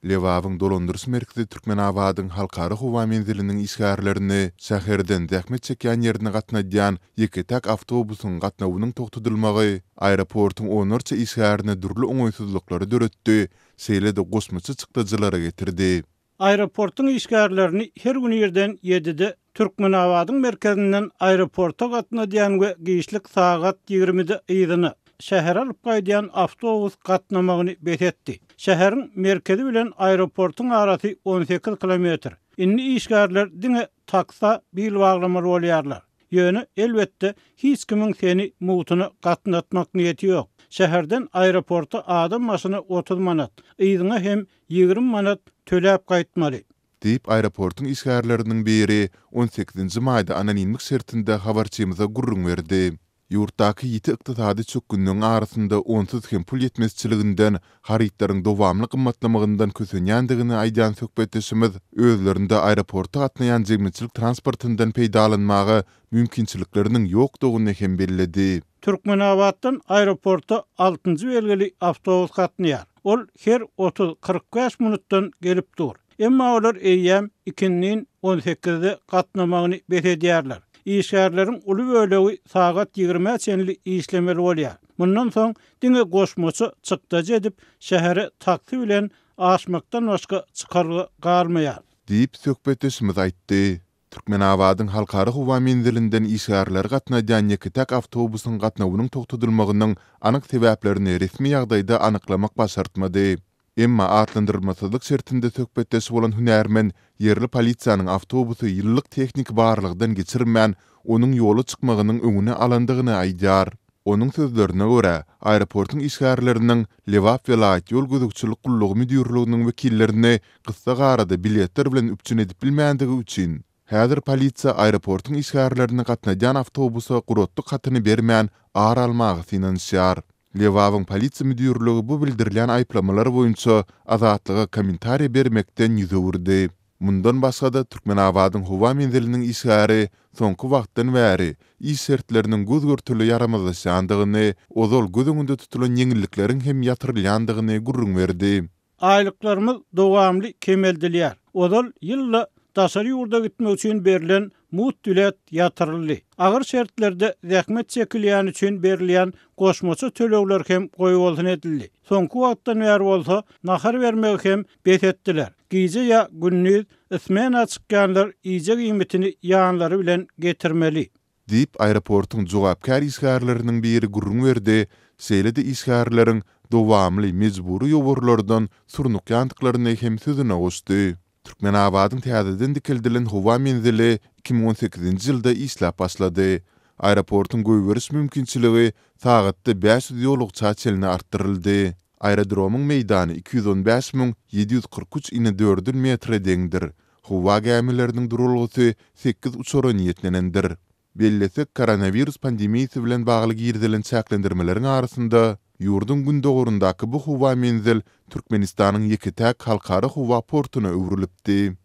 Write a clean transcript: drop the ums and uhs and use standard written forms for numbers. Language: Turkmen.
Lebabyň dolandyryş merkezi Türkmenabadyň Halkara howa menziliniň işgärlerini şäherden zähmet çekýän ýerine gatnadýan ýeke-täk awtobusyň gatnawynyň togtadylmagy aeroportuň onlarça işgärine dürli oňaýsyzlyklary döretdi, şeýle-de goşmaça çykdajylara getirdi. Aeroportuň işgärlerini her gün irden ýedide Türkmenabadyň merkezinden aeroporta gatnadýan we giçlik sagat ýigrimide yzyna, şähere alyp gaýdýan awtobus gatnamagyny bes etdi. Şäheriň merkezi bilen aeroportuň arasy 18 kilometr. Indi işgärler diňe taksa bil baglamaly bolýarlar. Ýöne, elbetde, hiç kimiň seni mugtuna gatnatmak niýeti ýok. Şäherden aeroporta adam başyna 30 manat, yzyňa hem 20 manat töläp gaýtmaly. Diýip, aeroportuň işgärleriniň biri on sekizinji maýda anonimlik şertinde habarçymyza gürrüň berdi. Ýurtdaky ýiti ykdysady çökgünligiň arasynda onsuz hem pul ýetmezçiliginden, harytlaryň dowamly gymmatlamagyndan kösenýändigini aýdýan söhbetdeşimiz özlerinde aeroporta gatnaýan jemgyýetçilik transportyndan peýdalanmaga mümkinçilikleriniň ýokdugyny hem belledi. Türkmenabatdan aeroporta altynjy belgili awtobus gatnaýar. Ol her otuz, 45 minutdan gelip dur. Emma olar eýýäm ikindin on sekizde gatnamagyny bes edýärler. Işgärleriň uly bölegi sagat ýigrimä çenli işlemeli bolýar. Mundan soň diňe goşmaça çykdajy edip, şähere taksi bilen aşmakdan başga çykalga galmaýar. Diýip, söhbetdeşimiz aýtdy. Türkmenabadyň Halkara howa menzilinden işgärleri gatnadýan ýeke-täk awtobusyň gatnawynyň togtadylmagynyň anyk sebäplerini resmi ýagdaýda anyklamak başartmady. Emma atlandyrylmasyzlyk şertinde söhbetdeş bolan hünärmen ýerli polisiýanyň awtobusy ýyllyk tehniki barlagdan geçirmän, onuň ýola çykmagynyň öňüni alandygyny aýdýar. Onuň sözlerine görä, aeroportuň işgärleriniň Lebap welaýat ýol gözegçilik gullugy müdirliginiň wekillerini gyssagarada biletler bilen üpjün edip bilmändigi üçin, häzir polisiýa aeroportuň işgärlerini gatnadýan awtobusa guratlyk hatyny bermän ar almaga synanyşýar. Lebabyň polisiýa müdirligi bu bildirilýän aýyplamalar boýunça Azatlyga kommentariýa bermekden ýüz öwürdi. Mundan başga-da, Türkmenabadyň howa menziliniň işgäri soňky wagtdan bäri iş şertleriniň göz-görtele ýaramazlaşýandygyny, ozal göz öňünde tutulan ýeňillikleriň hem ýatyrylýandygyny gürrüň berdi. Aýlyklarymyz dowamly kemeldilýär. Ozal ýylda daşary ýurda gitmek üçin berlen mugt bilet ýatyryldy. Agyr şertlerde zähmet çekilýäni üçin berilýän goşmaça tölegler hem goýbolsun edildi. Soňky wagtdan bäri bolsa nahar bermegi hem bes etdiler. Gije ýa gündiz smena çykýanlar iýjek iýmitini ýanlary bilen getirmeli. Diýip, aeroportuň jogapkär işgärleriniň biri gürrüň berdi, şeýle-de işgärleriň dowamly mejbury ýowarlardan surnukýandyklaryny hem sözüne goşdy. Türkmenabadyň täzeden dikeldilen howa menzili 2018-nji ýylda işläp başlady. Aeroportuň goýberiş mümkinçiligi sagatda 500 ýolagça çenli artdyryldy. Aerodromyň meýdany 215 743 inedördül metre deňdir. Howa gämileriniň duralgasy sekiz uçara niýetlenendir. Bellesek, koronawirus pandemiýasy bilen bagly girizilen çäklendirmeleriň arasynda, ýurduň gündogaryndaky bu howa menzil Türkmenistanyň ýeke-täk halkara howa portuna öwrülipdi.